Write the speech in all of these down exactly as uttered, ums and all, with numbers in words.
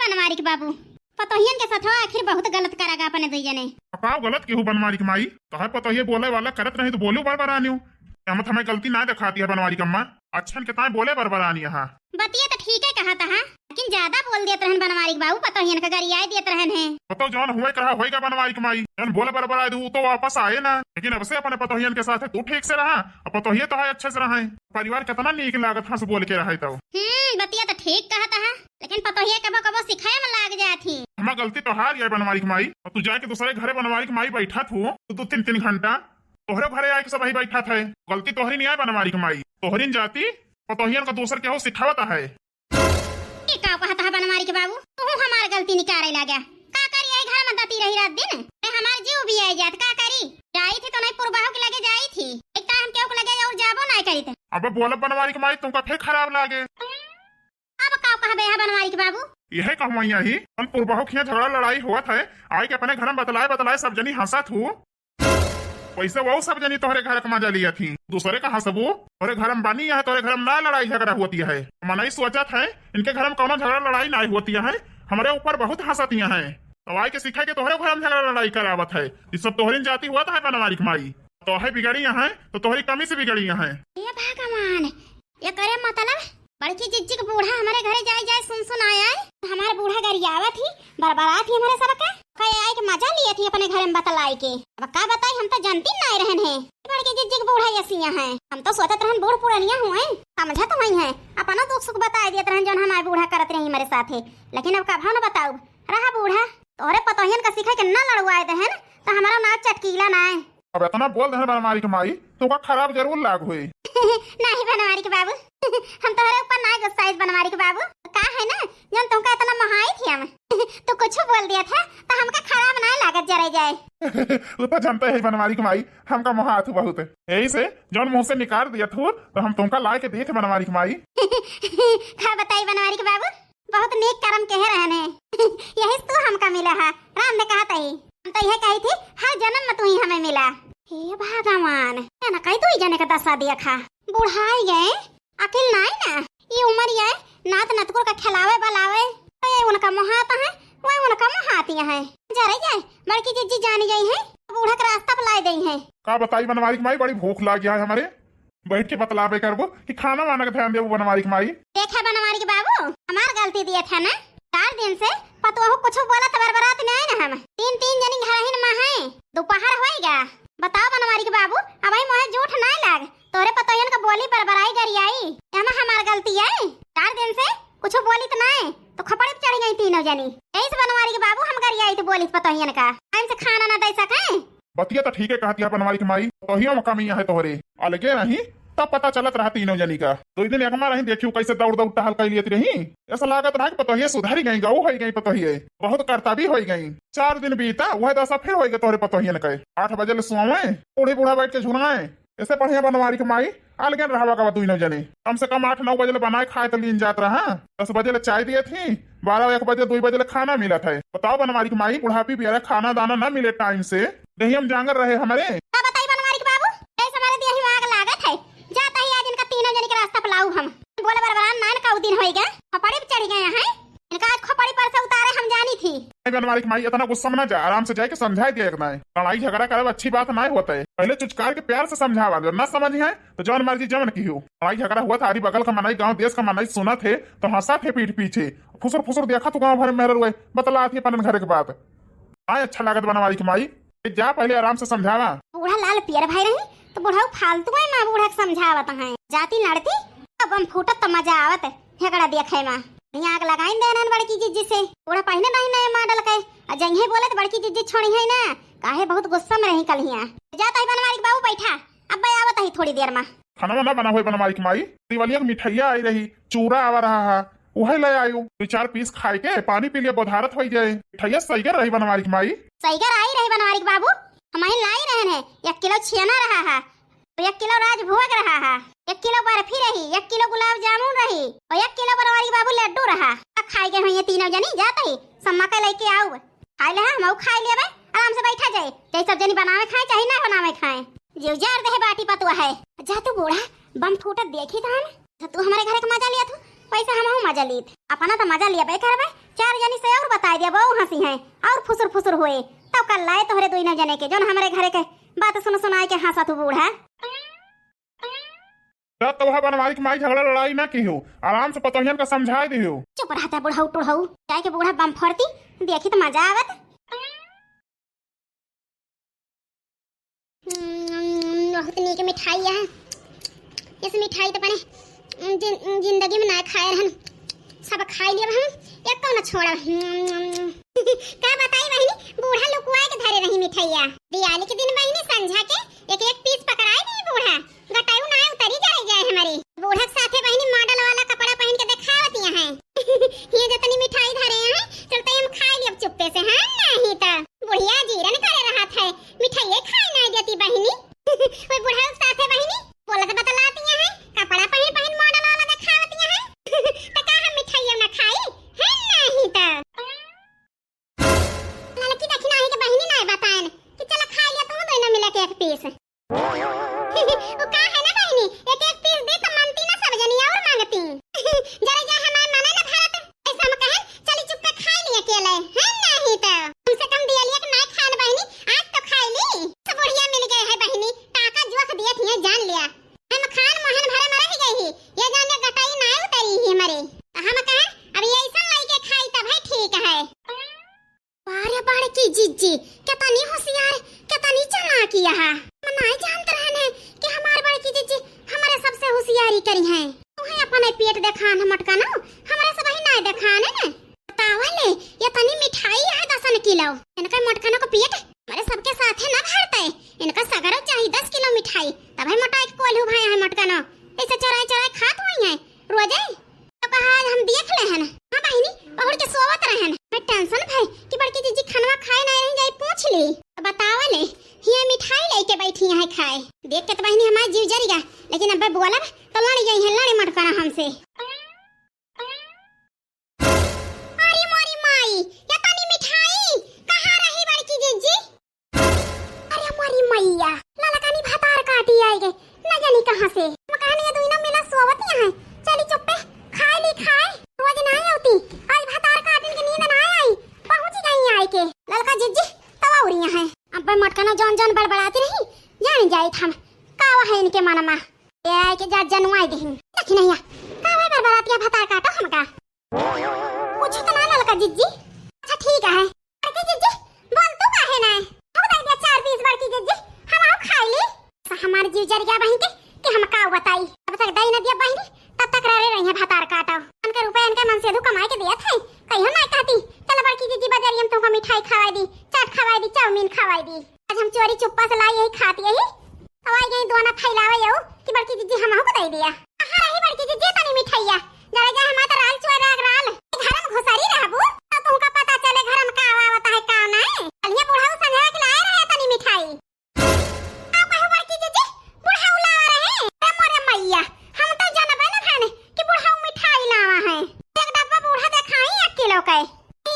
बनवारी के बाबू, पतोहियन के साथ आखिर बहुत गलत करा गा अपने दुई जने। अब का गलत केहू बनवारी के माई? तोहर पतोहिए बोले वाला करत रही तो बोलू बरबरानियो। हम हमें गलती ना दिखाती है बनवारी के अम्मा, अच्छन के ताई बोले बरबरानी है। बतिया तो ठीक है कहत हा, लेकिन ज्यादा बोल देत रहन बनवारी के बाबू, पतोहियन का गरियाए देत रहन है। पतो जौन हुए कहा होएगा बनवारी के माई, जौन बोले बरबराए दू तो वापस आए ना, लेकिन अब से अपने पतोहियन के साथ तू ठीक से रहा, अब पतोहिए तो है अच्छे से रहे। परिवार कितना नीक लागत हंस बोल के रहे तो। हम्म, बतिया तो ठीक कहत हा, लेकिन पतोहिए कबो कबो सिखाए में लाग जात ही। हमार गलती तोहार ये बनवारी के माई, और तू जाके दूसरे घरे बनवारी के माई बैठा थू दो दो तीन तीन घंटा, तोहरे घरे आए के सब ही बैठा थे। गलती तोहरी नहीं आए बनवारी के माई, तोहरी न जाती पतोहियन का दूसर केहू सिखावत है। ई का कहत हा बनवारी के बाबू, तू हमार गलती निकारे लागे। का करी, यही घर में दती रही रात दिन, ए हमार जीव भी आई जात, का करी? जाई थी तो नहीं पुरबाहू के लगे जाई थी, एक तो हम केहू के लगे और जाबो नहीं करी थे। अब बोलब बनवारी के माई, तुमका फिर खराब लागे। अब का कहबे हा बनवारी के बाबू? यह कहवैया ही, हम पुरबाहू खिया झगड़ा लड़ाई हुआ था, आई के अपने घर में बतलाए बतलाए सब जनी हंसा थू। वैसे वो सब जनी तोहरे घर के मजा लिया थी, दूसरे का हंसबू? तोहरे घर में बनी है, तोहरे घर में ना लड़ाई झगड़ा होती है। मनई सोचत है, इनके घर में कौनो झगड़ा लड़ाई नहीं होती है, हमारे ऊपर बहुत हंसती है। तो आई के सीखे के तोहरे घर में झगड़ा लड़ाई करावत है, ये सब तोहरी जाति हुआ था बनवारी के माई। तोहे बिगड़ी है तो तोहरी कमी से बिगड़ी है। हे भगवान, एकरे मतलब बड़की जिज्जी के बूढ़ा हमारे घरे जाए जाए सुन सुन आए आए, हमार बूढ़ा गरियावत ही, बरबरात ही हमारे सबके। कहे आए के मजा लिए थी अपने घरे में बतलाई के। अब का बताई, हम तो जानती ना रहन है बड़की जिज्जी के बूढ़ा ऐसी है। हम तो सोचत रहन बूढ़ पुरनिया हुए, समझत हुई है, अपना दुख सुख बताए दियत रहन जौन हमारे बूढ़ा करत रही हमारे साथे। लेकिन अब का भाव न बताऊ, रहा बूढ़ा, तोहरे पतोहियन का सीखे के ना लड़ुआए दहन तो हमारा नाक चटकीला ना। अब इतना बोल दहन बनवारी के माई, तुमका खराब जरूर लाग होई। नहीं बनवारी के बाबू, हम तोहरे ऊपर ना गुस्साइस बनवारी के बाबू। का है ना, जौन तुमका इतना मोहाई थी हम, तू कुछ बोल दिया था तो हमका खराब ना लागत जरे जाए। वो तो जानते है बनवारी के माई, हमका मोहा थू बहुत, यही से जौन मुंह से निकाल दिया थू तो हम तुमका लाए के देत बनवारी के माई। का बताई बनवारी के बाबू, बहुत नेक करम के है रहने। यही से तू हमका मिला है, राम ने कहा तही। हम तो यह कही थी, हर जन्म में तू ही हमें मिला। हे भगवान, ये ना कही तू ही जने का दशा देखा। बुढ़ाई गए, अकिल नाई ना। ये उम्र ये नात नतकुर का खिलावे बलावे, तो ये उनका मोहात है, वह उनका मोहाती है। जरे जाए, बड़की जिज्जी जानी गई है, बूढ़ा के रास्ता पर लाई गई है। का बताई बनवारी के माई, बड़ी भूख लाग गया है हमारे। बैठ के बतलावे करबो कि खाना वाना का ध्यान देबो बनवारी के माई। देखा बनवारी के बाबू, हमार गलती दिए थे ना, चार दिन से पतोहू कुछ बोलत बरबरात नहीं ना हम। तीन तीन जनी घरहिन में हैं, दोपहर होएगा। बताओ बनवारी के बाबू, अब ही मोहे झूठ नहीं लाग, तोरे पतोहियन का बोली बरबराई गरियाई, एमा हमार गलती है? चार दिन से कुछ बोली तो नहीं, तो खपड़ी पे चढ़ गई तीनों जनी। यही से बनवारी के बाबू हम गरियाई तो बोली पतोहियन का, टाइम से खाना ना दे सके। बतिया तो ठीक है कहती है बनवारी की माई, पतोहियों में कमी है तोहरे। अलगे रही तब पता चलत रहा तीनों जनी का। दो दिन एकमा रही, देखियो कैसे दौड़ दौड़ टहल कर लेती रही। ऐसा लागत रहा कि पतोहिए सुधर गई, गऊ हो गई पतोहिए, बहुत करता भी हो गई। चार दिन बीता, वह दशा फिर हो गई तोहरे पतोहियन के। आठ बजे ले सोवे, बूढ़ी बूढ़ा बैठ के झुलाए। ऐसे बढ़िया बनवारी के माई, अलगे रहवा का दुइनो जने। कम से कम आठ नौ बजे ले बनाए खाए तो लीन जात रहा। दस बजे ले चाय दिए थी, बारह एक बजे, दुई बजे ले खाना मिलत है। बताओ बनवारी के माई, बुढ़ापी बियारा खाना दाना ना मिले टाइम से, देहिया में जांगर रहे हमारे। का बताई बनवारी के बाबू, ऐसे हमारे देही में आग लागत है। जाता ही आज इनका तीनों जने के रास्ता पलाऊ हम। बोले बरबरान नान का दिन होइगा, खपड़ी पे चढ़ गए हैं। इनका आज खोपड़ी पर से उतारे हम जानी थी। नहीं बनवारी के माई, इतना गुस्सा में ना जा, आराम से जाके समझाए दिया एक दाएं। लड़ाई झगड़ा करे अच्छी बात ना होता है, पहले चुचकार के प्यार से समझावा, जब ना समझ है तो जौन मर्जी जवन की हो। लड़ाई झगड़ा हुआ था, अरे बगल का मनई, गांव देश का मनई सुना थे तो हंसा थे पीठ पीछे, फुसुर फुसुर देखा तू गांव भर में रुए, बतला थी अपन घर के बात। आए अच्छा लागत बनवारी के माई, ए, जा पहले आराम से समझावा। बूढ़ा लाल पियर भाई रही तो बूढ़ा फालतू है, माँ बूढ़ा के समझावत है, जाती लड़ती अब हम फूटत तो मजा आवत। हेकड़ा देखे माँ, यहाँ आग लगाइन देन हन बड़की जिज्जी से। बूढ़ा पहिने नहीं नए मॉडल के, आ जइहे बोले तो बड़की जिज्जी छोड़ी है ना, काहे बहुत गुस्सा में रही कल हिया। जाता ही बनवारी के बाबू बैठा, अब आवत ही थोड़ी देर में। खाना वाना बना हुए बनवारी के माई, दिवालिया के मिठाइया आई रही, चूरा आवा रहा है, वही ले आयो। दो चार पीस खाए के पानी पी लिया, बोधारत हो जाए। मिठाइया सहीगर रही बनवारी के माई। सहीगर आई रही बनवारी के बाबू, हम ही लाई रहन है, एक किलो छेना रहा है, एक किलो राजभोग रहा है, एक किलो बर्फी रही, एक किलो गुलाब जामुन रही और एक किलो बनवारी के बाबू लड्डू रहा। अब खाए के हुई तीनों जनी, जात ही सम्मा के लेके आऊ, खाए ले हम खाए लेबे, आराम से बैठा जाए, जैसे सब जनी बनावे खाए चाहे ना बनावे खाए। जीव जार दे बाटी पतुआ है। जा तू बूढ़ा, बम फूटत देखी त हम। तो तू हमारे घर के मजा लिया तू, वैसे हम मजा लीत। अपना तो मजा लिया करबे, चार जनी से और बताइ दिया, बहु हँसी हैं और फुसुर फुसुर होए। तब कल लाए तोहरे दुइनो जने के, जौन हमरे घरे के बात सुन सुनाए के हँसा तू बूढ़ा। का तोहा बनवारी के माई झगड़ा लड़ाई ना किहो, आराम से पतोहियन का समझाए दिहो। चुप रहता बुढ़ऊ टुढ़ऊ, जाए के बूढ़ा बम फोड़ती, देखी तो मजा आवत। हम्म, बहुत नीक मिठाई है। इस मिठाई तो अपने जिन-, जिंदगी में ना खाए रहन, सब खाई लिया हम, एक कौन छोड़ा। हम्म, का बताई बहिनी, बूढ़ा लुकुआ के धरे रही मिठाइया। दिवाली के दिन बहिनी संझा के एक एक पीस पकड़ाए दी बूढ़ा, गटाऊ ना उतरी जाए जाए हमारी। बूढ़ा के साथे बहिनी मॉडल वाला कपड़ा पहन के देखावतिया हैं। ये जतनी मिठाई धरे हैं, चलते हम खाई लिया चुप्पे से, हाँ नहीं तो। बुढ़िया जीरन करे रहत है, मिठाइये खाए ना देती बहिनी। ओए बुढ़ऊ साथे बहिनी, बोलत बतलातिया है, कपड़ा पहिन पहिन मॉडल वाला देखावतिया है। त का हम मिठाइये ना खाई? है नहीं त। ललकी देखी नाही के बहिनी नाही बताएन कि चला खाए लिया तू दोनों मिला के एक पीस। वो का है ना बहिनी, एक एक पीस दे त मनती ना सब जनी और मांगती। जरा जा हमार मना ना भारत। ऐसा हम कहेन, चली चुप्पे खाई ली अकेले, है नहीं तो। कम से कम दिया लिया के ना खान बहिनी, आज तो खाई ली। सब बुढ़िया मिल गए है बहिनी, टाका जोख दिए थी, जान लिया। हम खान मोहन भरे में रह गई ही, ये जान ले गटाई ना उतरी ही हमारे। तो हम कहेन, अब ये ऐसा लाई के खाई तब है ठीक है। अरे बड़की जिज्जी, कितनी होशियार, कितनी चालाक यह। हम नाय जानत रहन है कि हमार बड़की जिज्जी हमारे सबसे होशियारी करी हैं। तुम्हें अपने पेट देखान है मोटकनो, हमारे सब ही नाय देखान है ना। बतावा ले, ये तनी मिठाई है दसन किलो। इनका मोटकनो को पेट हमारे सबके साथ है ना भरते। इनका सगरो चाहिए दस किलो मिठाई, तब है मोटाई के कोल्हू भाई है मोटकनो। ऐसे चोराई चोराई खात हुई हैं रोजे। तो कहा आज हम देख ले हन। हाँ बहिनी, पहुड़ के सोवत रहन। मैं टेंशन भई कि बड़की जिज्जी खनवा खाए ना रही जाई पूछ ली। तो बतावा ले, हिया मिठाई लेके बैठी हैं खाए। देख के तो बहिनी हमार जीव जरिगा, लेकिन अब्बे बोलब तो लड़ गई है, लड़े मत करा हमसे। अरे मोरी माई, ये तनी मिठाई कहाँ रही बड़की जिज्जी? अरे मोरी मैया, ललकनी भतार काटी आए गे, न जानी कहाँ से। हम कहन ये दुइनो मिला सोवत यहाँ है, चली चुप्पे खाए ली खाए, रोज ना आवती, आज भतार काटिन के नींद ना आई, पहुँच गई आए के। ललका जिज्जी, तब और यहाँ है। अब मोटकनो जौन जौन बड़बड़ाती रही, जान जाइत हम, का है इनके मन मा। ये आए के जा जनुआई दिहिन। देखी नहीं, का है बड़बड़ातिया भतार काटो हमका। कुछ तो ना ललका जिज्जी। अच्छा ठीक है। बड़की जिज्जी, बोल तू काहे ना? हम दे दिया चार पीस बड़की जिज्जी, हम आओ खाई ली। सा हमार जीव जर गया बहिन के कि हम का बताई। जब तक दई न दिया बहिनी, तब तक रहे रही है भतार काटो। उनके रुपए इनके मन से धू कमाई के दिया थे, कहियो ना कहती, चल बड़की जिज्जी बाजारी हम तुमको मिठाई खवाई दी, चाट खवाई दी, चाउमीन खवाई दी। आज हम चोरी चुप्पा से लाई यही खाती यही। अब आई गई दोना फैलावे यू कि बड़की जिज्जी हमहू को दे दिया। कहाँ रही बड़की जिज्जी तनी मिठाइया? जरा जा हमार तो राल चुआ राग राल। घर में घुसरी रहबू, तो तुमका पता चले घर में का आवत है का नहीं। कलिया बुढ़ऊ संझा के लाए रहे तनी मिठाई। का कहू बड़की जिज्जी, बुढ़ऊ लावा रहे? अरे मोरे मैया, हम तो जानबे न खाने कि बुढ़ऊ मिठाई लावा है। एक डब्बा बूढ़ा देखाई एक किलो के।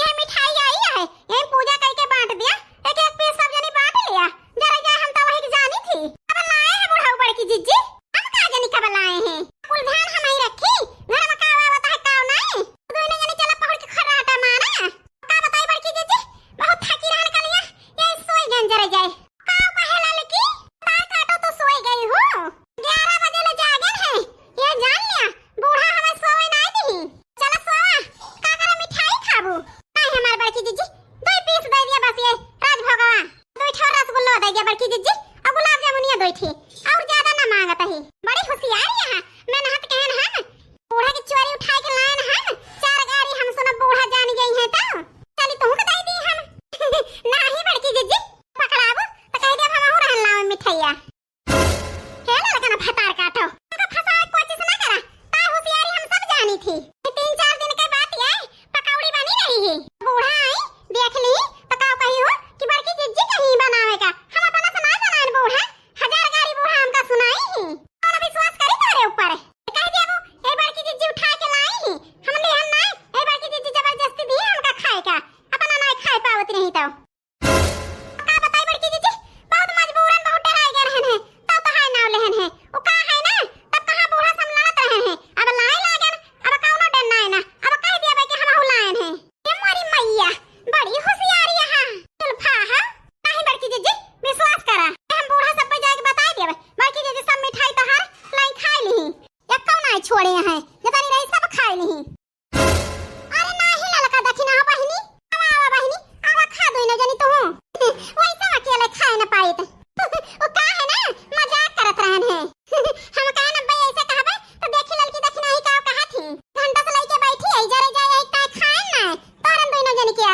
ये मिठाई आई है, यही पूजा करके बांट दिया, एक एक पीस सब जनी बांट लिया। जरा जा हम तो वही जानी थी। अब लाए हैं बुढ़ऊ बड़की जिज्जी, हम का जानी कब लाए हैं। कुल ध्यान हम ही रखी, घर में का आवत है का नहीं। दोनों जनी चला पहुड़ के खर्राटा मारा। का बताई बड़की जिज्जी, बहुत थकी रहन कलिया, ये सोई गन जरा जाए। का कहे ललकी, तार काटो तो सोई गई हो। ग्यारह बजे ले जागन है, ये जान लिया, बूढ़ा हमें सोवे ना दी। चला सोवा, का करे मिठाई खाबू? नहीं हमार बड़की जिज्जी, दो पीस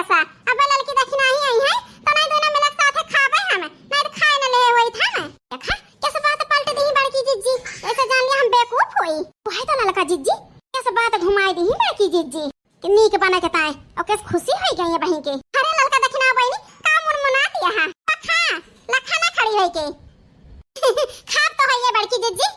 सा, अब ललकी दखिनाही आई है, तो नहीं दोनों मिलक साथे खाबे हम, नहीं तो खाए न ले होई था ना। देखा, कैसे बात पलट दी बड़की जिज्जी, ऐसे जान लिया हम बेवकूफ होई। वही तो ललका जिज्जी, कैसे बात घुमाई दी बड़की जिज्जी। कि नीक बना के ताए, और कैसे खुशी होई गई है बहिन के। अरे ललका दखिना बहिनी, का मुनमुना दिया है? लखा, लखा ना खड़ी होई के। खाब तो है ये बड़की जिज्जी,